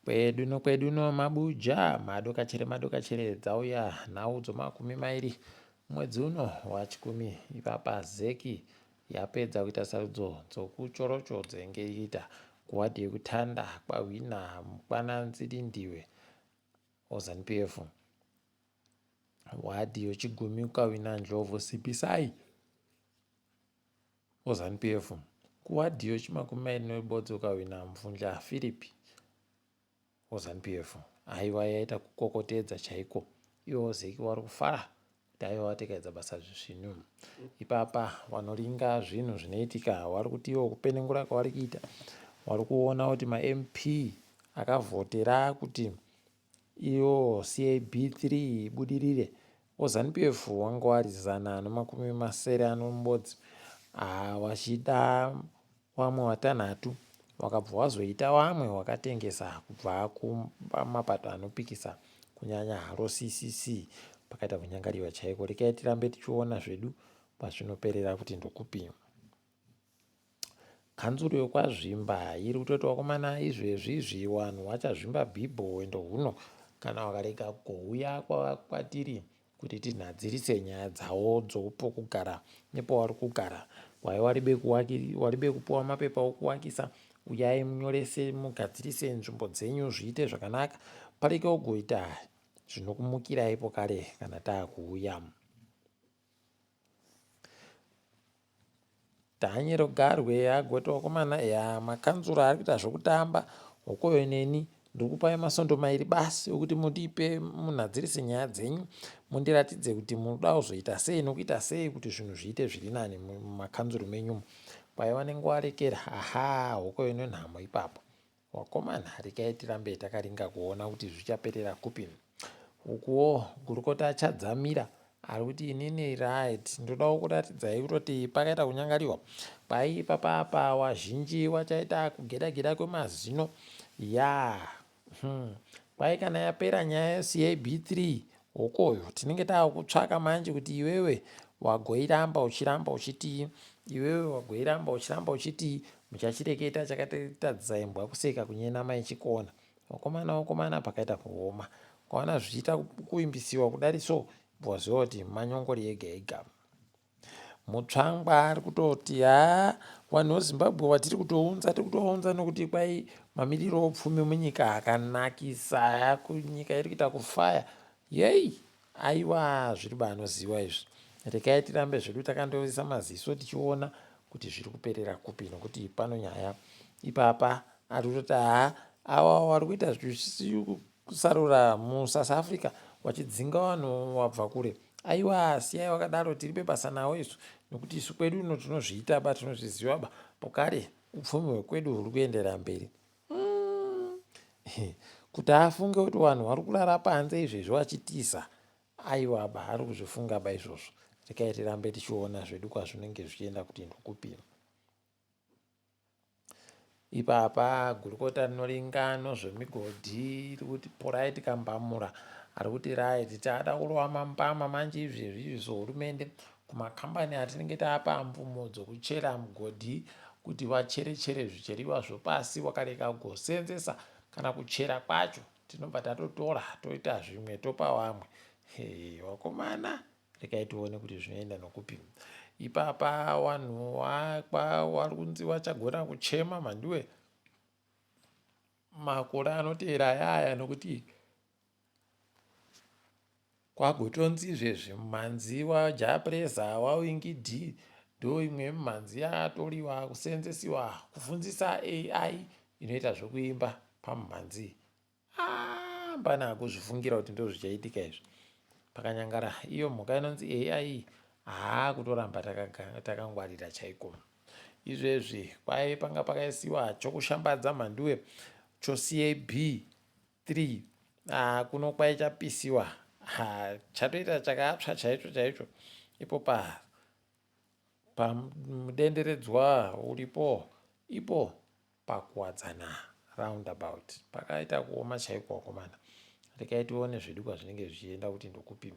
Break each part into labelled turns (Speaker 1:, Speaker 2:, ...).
Speaker 1: Kwedu nokwedu no mabuja madokachere madokachere dzauya nhau dzomakumi mairi mwedzi uno wachikumi ipapa zeki yapedza kuita sarudzo dzokuchorocho dzenge iita kuwadhi yekutanda kwahwina mukwananzi lindiwe ozanu pf wadhi yochigumi kukahwina ndlovu sipisai ozanu pf kuwadhi yochimakumi mairi nebodzi kukahwina mvundla philip ozanu pf aiwa yaita kukokotedza chaiko iwo zeki wari kufara kuti aiwa watekaidza basa zvisvinu ipapa wanoringa zvinhu zvinoitika wari kuti iwo kupenengura kwavari kuita wari kuona kuti mamp akavhotera kuti iyo CAB3 ibudirire oZanu PF wanga wari 160 anomubodzi wachida wamwe watanhatu wakabva wazoita wamwe wakatengesa kubva kumapato anopikisa kunyanya haro CCC pakaita kunyangariwa chaiko rekai tirambe tichiona zvedu pazvinoperera kuti ndokupi. Kanzuru yokwaZvimba iri kutoti vakomana izvezvi izvi vanhu vachazvimba bhibho hwendo huno kana vakarega kugouya kwatiri kuti tinhadzirise nyaya dzavo dzopokugara nepavari kugara. Kwai waribe kupiwa mapepa okuwakisa uyai munyorese mugadzirise nzvimbo dzenyu zviite zvakanaka parege kugoita zvinokumukirai pokare kana taakuuya. Daniel Garwe agoti vakomana ya makanzura ari kuita zvekutamba hokoyo neni ndikupai masondo mairi basi ekuti mundipe munhadzirise nyaya dzenyu mundiratidze kuti munoda kuzoita sei nokuita sei kuti zvinhu zviite zviri nani mumakanzuru menyu kwai vanenge warekera aha hokoyo nenhamo ipapo Wakomana regai tirambe takaringa kuona kuti zvichaperera kupi. Ukuwo gurukota Chadzamira ari kuti inini right ndodawo kuratidzai kutoti pakaita kunyangariwa kwai ipapa apa wazhinji wachaita kugeda geda kwemazino ya Kwai kana yapera nyaya yeCAB3 hokoyo tinenge taakutsvaka manje kuti iwewe wagoiramba uchiramba uchitii iwewe wagoiramba uchiramba uchitii muchachireketa chakatadzisa imbwa kuseka kunyenama ichikona wakomana wakomana pakaita kuoma ukaona zvichiita kuimbisiwa kudari so waziva kuti manyongori ega ega Mutsvangwa ari kutoti haa vanhu veZimbabwe watiri kutounza tiri kutounza nokuti kwai mamiriro opfumi munyika akanakisa kunyika iri kuita kufaya yei aiwa zviri baanoziwa izvi rekai tirambe zvedu takandoisa maziso tichiona kuti zviri kuperera kupi nokuti pano nyaya ipapa ari kutoti haa awa wari kuita kusarura musouth africa wachidzinga vanhu wabva kure aiwa siyai wakadaro tiri bebasa nawo isu nokuti isu kwedu uno tinozviita ba tinozviziva ba pokare upfumi hwekwedu huri kuenderera mberi mm. kuti afunge kuti vanhu vari kurara panze izvezvi vachitiza aiwa ba ari kuzvifunga ba izvozvo rekai tirambe tichiona zvedu kwazvinenge zvichienda kuti ndokupi Ipapa gurukota rinoringa nozvemigodhi riri kuti Polite Kambamura ari kuti right taada kurova mambama manje izvezvi izvi sehurumende kumakambani atinenge tapa mvumo dzokuchera mugodhi kuti vacherechere zvicheriwa zvopasi wakarega kugosenzesa kana kuchera kwacho tinobva tatotora toita zvimwe topa vamwe. Hey, vakomana regai tione kuti zvinoenda nokupi ipapa wanhu wari kunzi wachagona kuchema mhanduwe makore anoteera ayaya nokuti kwagotonzi izvezvi mumhanzi wajapreza wawingi d ndo imwe yemumhanzi yatoriwa kuseenzesiwa kuvhunzisa ai inoita zvekuimba pamumhanzi Ah, pane akuzvifungira kuti ndozvichaitika izvi pakanyangara iyo mhuka inonzi ai haa kutoramba takangwarira chaiko izvezvi kwaive panga pakaisiwa chokushambadza mhanduwe chocab 3 ah, kuno kwaichapisiwa chatoita chakatsva chaicho chaicho ipo pa pamudenderedzwa uripo ipo pakuwadzana roundabout pakaita kuoma chaiko wakomana rekai tione zvedu kwazvinenge zvichienda kuti ndokupi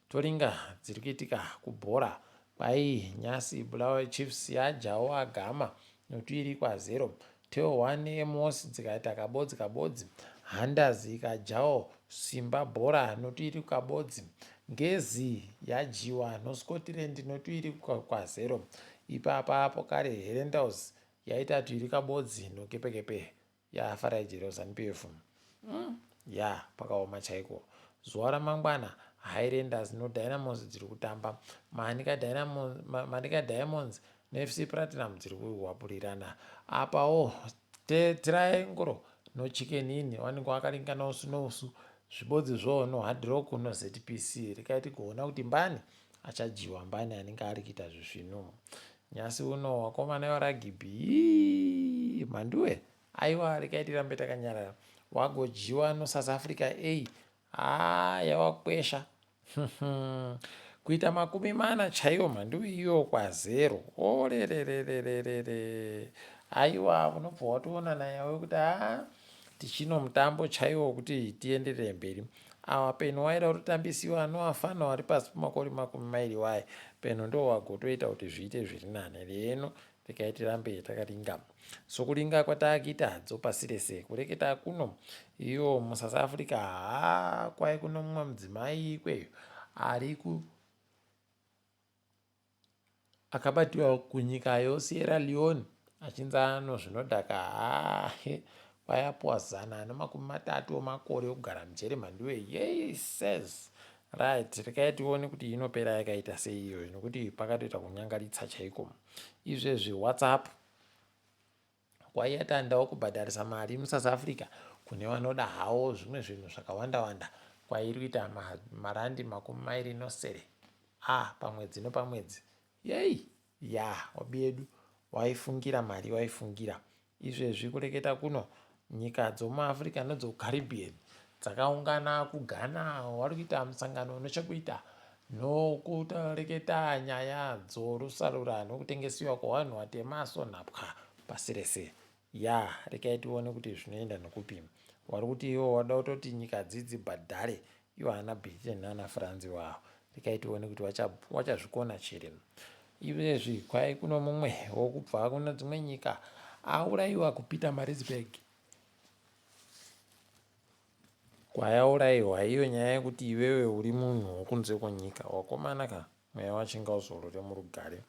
Speaker 1: toringa dziri kuitika kubhora kwai nyasi bulawayo chiefs yajawo agama notuiri kwazero Tel One Emos dzikaita kabodzi kabodzi. Hunters ikadyawo Simba Bhora notuiri kukabodzi. Ngezi yadyiwa noScottland notuiri kwazero. Ipapa apo kare Herentals yaita tuiri kabodzi nokepekepe yaFarai Jere Zanu PF. Ya pakaoma chaiko. Zuva ramangwana Highlanders noDynamos dziri kutamba. Manica Dynamos, Manica Diamonds neFC Platinum dziri kuhwapurirana. Apawo Triangle noChicken Inn vanenge vakaringana usu nousu. Zvibodzi zvowo noHard Rock noZPC. Rekai tigoona kuti mbani achadyiwa mbani anenge ari kuita zvisvinu. Nyasi uno wakomana weragibhi mhanduwe aiwa rekai tirambe takanyarara. Wagodyiwa noSouth Africa A haa yawakwesha kuita 40 chaiwo mhanduwe iyo kwazero orererererere aiwa unobva watoona nayawe kuti haa tichino mutambo chaiwo wekuti tienderere mberi awa peno waida kutotambisiwa noafana wari pasi pemakore 20 waye peno ndo wagotoita kuti zviite zviri nane reno rekai tirambe takaringa sokuringa kwataakuita hadzo pasi rese kureketa kuno iyo muSouth Africa haa kwai kuno mumwe mudzimai ikweyo ari ku akabatiwa kunyika yoSierra Leone achinzi ano zvinodhaka haa kwai apuwa 130 emakore ekugara mujeri mhanduwe yeses right rekai tione kuti inopera yakaita sei iyoyo nokuti pakatoita kunyangaritsa chaiko izvezvi WhatsApp kwaiyatandawo kubhadharisa mari muSouth Africa kune vanoda hawo zvimwe zvinhu zvakawanda wanda kwairi kuita marandi 27 a pamwedzi nopamwedzi yei ya wabi yedu waifungira mari waifungira izvezvi kureketa kuno nyika dzomuAfrica nodzoCaribbean dzakaungana kuGhana vari kuita musangano unechekuita nokureketa nyaya dzorusarura nokutengesiwa kwevanhu vatema sonhapwa pasi rese ya rekai tione kuti zvinoenda nokupi wari kuti iwo wada kutoti nyika dzidzi bhadhare iwo ana Britain nana France wavo rekai tione kuti wachazvikona chere izvezvi kwai kuno mumwe wokubva kuno dzimwe nyika aurayiwa kuPietermaritzburg kwayaurayiwa iyo nyaya yekuti iwewe uri munhu wokunze kwenyika wakomana ka mweya wachinga uzorore murugare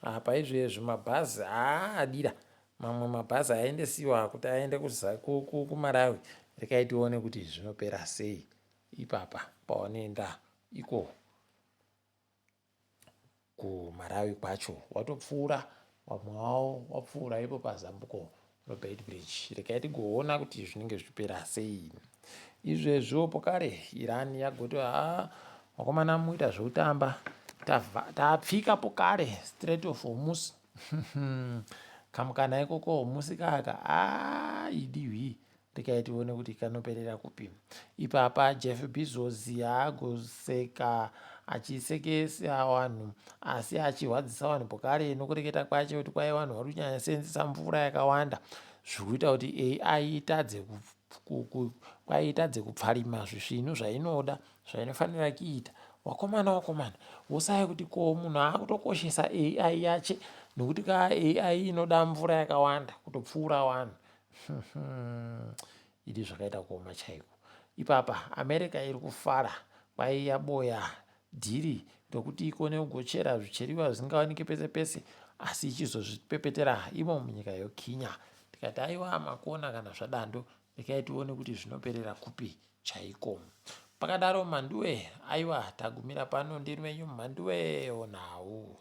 Speaker 1: apa izvezvi mabhazi aadira mamwe mabhazi aendesiwa kuti aende kuMalawi rekai tione kuti zvinopera sei ipapa pawanoenda iko kuMalawi kwacho watopfuura vamwe wavo wapfuura ipo pazambuko roBeitbridge rekai tigoona kuti zvinenge zvichipera sei izvezviwo pokare Iran yagoti haa vakomana muita zvekutamba tapfika pokare Strait of Hormuz kamukana ikoko Hormuz kaka aa idiwi rekai tione kuti kanoperera kupi ipapa Jeff Bezos haagoseka achisekesa vanhu asi achirwadzisa vanhu pokare nokureketa kwacho kuti kwai vanhu vari kunyanyasenzesa mvura yakawanda zvikuita kuti AI itadze kwai itadze kupfarima zvisvinu zvainoda zvainofanira kuita wakomana wakomana wosaya kuti ko munhu aakutokoshesa AI yache nokuti ka AI inoda mvura yakawanda kutopfuura vanhu idi zvakaita kuoma chaiko ipapa America iri kufara kwai yaboya dhiri rokuti ikone kugochera zvicheriwa zvisingawaniki pese pese asi ichizozvipepetera imo munyika yoKenya tikati aiwa makona kana zvadando rekai tione kuti zvinoperera kupi chaiko pakadaro mhanduwe aiwa tagumira pano ndiri wenyu mhanduwe onhau.